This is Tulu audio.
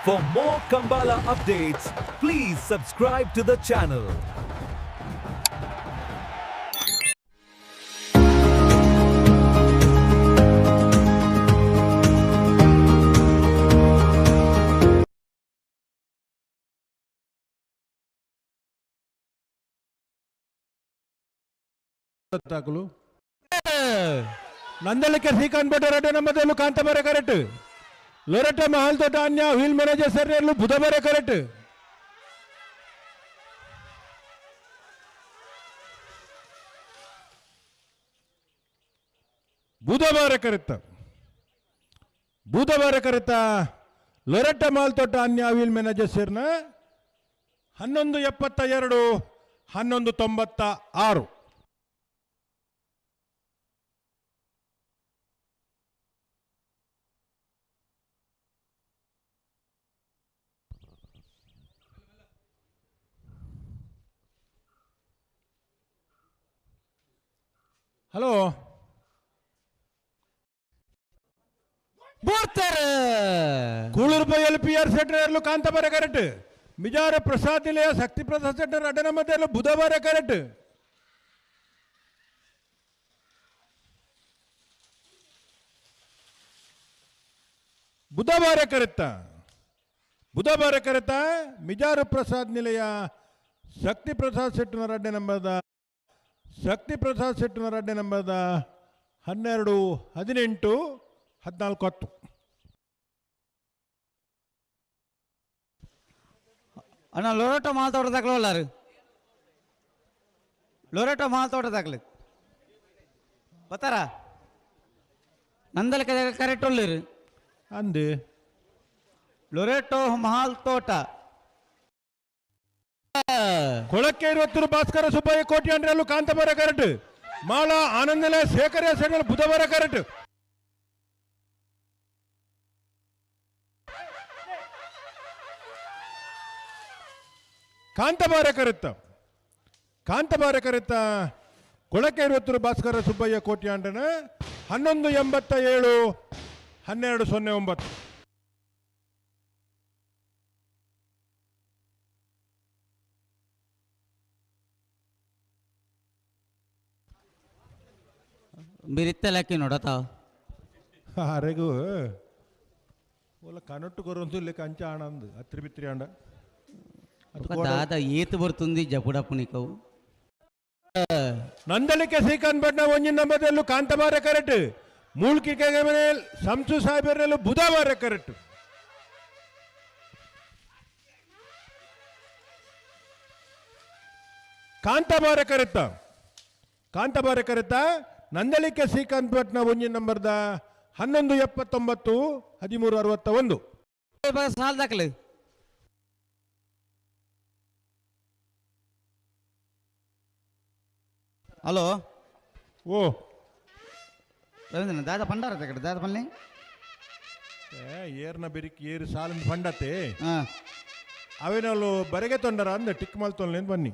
For more Kambala updates, please subscribe to the channel. ತಾಕಲು ನಂದಳಿಕೆ ಶ್ರೀಕಾಂತ್ ಭಟ್ ರೆಡ್ಡಿ ನಮ್ಮದಲ್ಲೂ ಕಾಂತಬಾರೆ ಕರೆಕ್ಟ್. ಲೊರೆಟ್ಟ ಮಹಲ್ ತೋಟ ಅನ್ಯ ವೀಲ್ ಮ್ಯಾನೇಜರ್ ಸರ್ ಬುಧಬಾರೆ ಕರೆಕ್ಟ್. ಬುಧವಾರ ಕರೆತ್ತ, ಬುಧವಾರ ಕರೆತ ಲೊರೆಟ್ಟ ಮಾಲ್ ತೋಟ ಅನ್ಯ ವೀಲ್ ಮ್ಯಾನೇಜರ್ ಸರ್ನ 11.72, 11.96. ಹಲೋ. ಬೂರ್ತಾರೆ. Kuloor L P R centre ಕಾಂತಬಾರೆ ಕರೆಕ್ಟ್. ಮಿಜಾರ ಪ್ರಸಾದ್ ನಿಲಯ ಶಕ್ತಿ ಪ್ರಸಾದ್ ಸೆಂಟರ್ ಅಡ್ಡನ ಮಧ್ಯೆ ಬುಧವಾರ ಕರೆಕ್ಟ್. ಬುಧವಾರ ಕರೆತ್ತ, ಬುಧವಾರ ಕರೆತ ಮಿಜಾರು ಪ್ರಸಾದ್ ನಿಲಯ ಶಕ್ತಿ ಪ್ರಸಾದ್ ಸೆಟ್ಟಿನ ಅಡ್ಡೆ ನಂಬರ್ದ, ಶಕ್ತಿ ಪ್ರಸಾದ್ ಸೆಟ್ಟಿನ ಅಡ್ಡೆ ನಂಬರ್ದ 12.18, 14.10. ಅಣ್ಣ, ಲೊರೋಟೊ ಮಾಲ್ ತೋಟ ದಾಖಲೆ. ಲೊರೆಟೊ ಮಾಲ್ ತೋಟ ದಾಖಲೆ ಬತ್ತಾರ. ನಂದಲಕ ಕರೆಕ್ಟ್ ಒಳ್ಳಿರು. ಅಂದು. ಲೊರೆಟೊ ಮಹಾಲ್ ತೋಟ. ಕೊಳಕ್ಕೆ ಇರುವತ್ತರು ಭಾಸ್ಕರ ಸುಬ್ಬಯ್ಯ ಕೋಟಿ ಅಂಡ್ರಲ್ಲೂ ಕಾಂತಬಾರ ಕರೆಕ್ಟ್. ಮಾಳ ಆನಂದಲ ಶೇಖರ ಸೆಂಡಲ್ ಬುಧವಾರ ಕರೆಕ್ಟ್. ಕಾಂತಬಾರ ಕರೆತ್ತ, ಕಾಂತಬಾರ ಕರೆತ್ತ ಕೊಳಕ್ಕೆ ಇರುವತ್ತರು ಭಾಸ್ಕರ ಸುಬ್ಬಯ್ಯ ಕೋಟಿ ಅಂಡ್ರನ 11.87, 12.09. ಬಿರಿತ್ತೆ ಲೆಕ್ಕ ನೋಡತಾವ. ಅರೆಗೂ ಒಲ್ಲ ಕನಟ್ಟು ಕೊರೊಂದು ಇಲ್ಲಿ ಕಂಚ ಆಣಂದು ಅತ್ರಿ ಬಿತ್ರಿ ಅಂಡ. ದಾದ ಏತು ಬರ್ತುಂದಿ ಜಪುಡಪ್ಪು ನಿಕವು. ನಂದಳಿಕೆ ಶ್ರೀಕಾಂತ್ ಭಟ್ನ ಒಂಜಿನ ನಂಬದಲ್ಲೂ ಕಾಂತಬಾರ ಕರೆಕ್ಟ್. ಮೂಲ್ಕಿ ಮನೆ ಸಂಸು ಸಾಹೇಬರಲ್ಲೂ ಬುಧವಾರ ಕರೆಕ್ಟ್. ಕಾಂತಬಾರ ಕರೆತ್ತ, ಕಾಂತಬಾರ ಕರೆತ್ತ ನಂದಳಿಕೆ ಶ್ರೀಕಾಂತ್ ಭಟ್ನ ಒಂಜಿನ ನಂಬರ್ದ 11.79, 13.61. ಸಾಲ್ ದಾಖಲೆ. ಹಲೋ. ಓ. ರವೀಂದ್ರ, ದಾದ ಪಂಡಾರ ಕಡೆ ದಾದ ಪನ್ನಿ. ಏರ್ನ ಬೆರಿಕ್ ಏರು ಸಾಲಿನ ಫಂಡತೆ. ಹಾಂ. ಅವೇನಲ್ಲು ಬರೆಗೆ ತೊಂಡರ ಅಂದ ಟಿಕ್ ಮಲ್ತೊನ್ಲೇನು ಬನ್ನಿ.